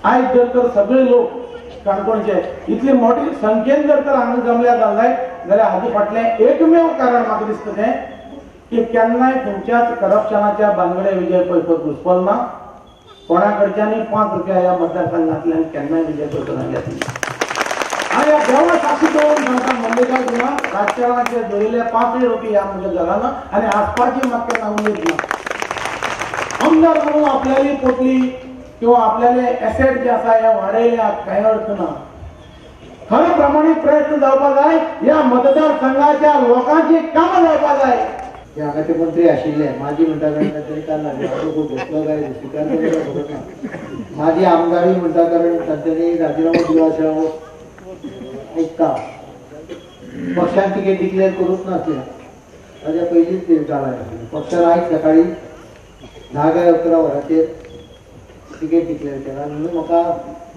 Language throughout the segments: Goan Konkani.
आयज जर तर सगळे लोक काणकोणचे इतले मोठी संख्येन जर तर हांगा जमल्या जाय जाल्यार हाजे फाटलें एकमेव कारण म्हाका दिसता तें की केन्नाय खंयच्याच करप्शनाच्या बांगडे विजय पै घुसपल ना. कोणा कडच्यानूय 5 रुपया ह्या मतदारसंघांतल्यान केन्नाय विजय पै घेतली. आनी ह्या देवा साक्षी दवरून सांगता मल्लिकार्जुना राजकारणाचे जोडिल्ले 5 रुपया ह्या म्हज्या घरान आनी आसपाची म्हाका केन्ना उमेद ना. आमदार म्हणून आपल्याली पोटली किंवा आपल्याले एसेट जे आसा हे वाडयल्या कांय अर्थ ना. खरें प्रमाणीक प्रयत्न जावपा जाय, ह्या मतदारसंघाच्या लोकांची कामां जावपा जाय. ते हांगाचे मंत्री आशिल्ले माजी म्हणटा कारण तांच्यांनी काल राजिनामो घेतलो काय स्विकार खबर ना. माजी आमदारूय म्हणटा कारण तांच्यांनी राजिनामो दिलो अशें हांव आयकता. पक्षान तिकेट डिक्लेअर करूंक नासलें, ताज्या पयलींच जालां. पक्षान आयज सकाळी 10 काय 11 वरांचेर तिकेट डिक्लेअर केला. म्हणून म्हाका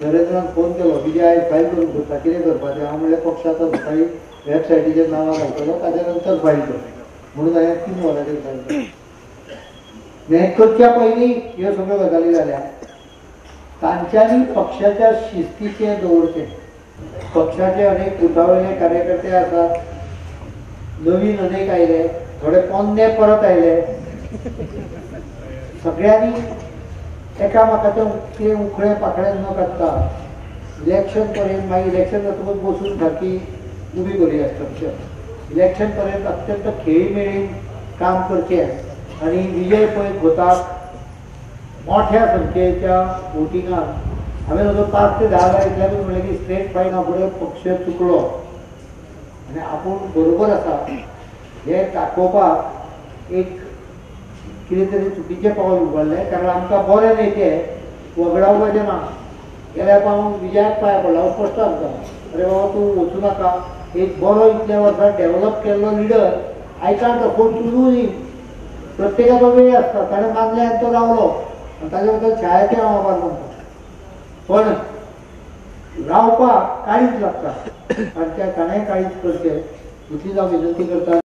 नरेंद्रान फोन केलो, विजय आयज फायल करूंक सोदता, कितें करपाचें? हांव म्हणलें पक्ष आतां सकाळी वेबसायटीचेर नांवां घालतलो, ताच्या नंतर फायल कर. म्हणून हांवें 3 वरांचेर फायल केलें. हें करच्या पयलीं ह्यो सगळ्यो गजाली जाल्या. तांच्यांनी पक्षाच्या शिस्तीचें दवरचें. पक्षाचे अनेक बुथावयले कार्यकर्ते आसात, नवीन अनेक आयले, थोडे पोन्ने परत आयले. सगळ्यांनी एकामेकाचे ते उखळे पाखळे न काडटा इलेक्शन पर्यंत, मागीर इलेक्शन जातकूच बसून सारकी उबी करुया स्ट्रक्चर. इलेक्शन पर्यंत अत्यंत खेळीमेळीन काम करचें आनी विजय पै खोताक मोठ्या संख्येच्या वोटिंगान हांवें जवळ 5 ते 10 हजार इतल्याकूच म्हणलें की स्ट्रेट फायट फुडें पक्ष चुकलो आनी आपूण बरोबर आसा हें दाखोवपाक एक कितें तरी चुकीचें पावल उबारलें. कारण आमकां बरें न्ही तें वगडावपाचें ना. गेल्यार हांव विजयाक पांय पडलो, हांव स्पश्ट सांगता, अरे बाबा तूं वचूं नाका, एक बरो इतल्या वर्सां डेवलप केल्लो leader I can't afford to lose him. प्रत्येकाचो वेळ आसता, ताणें मानलें आनी तो रावलो आनी ताजे बद्दल छायाचें हांव आभार मानता. पण रावपाक काळीज लागता आनी त्या ताणें काळीज करचें इतलीच हांव विनंती करता.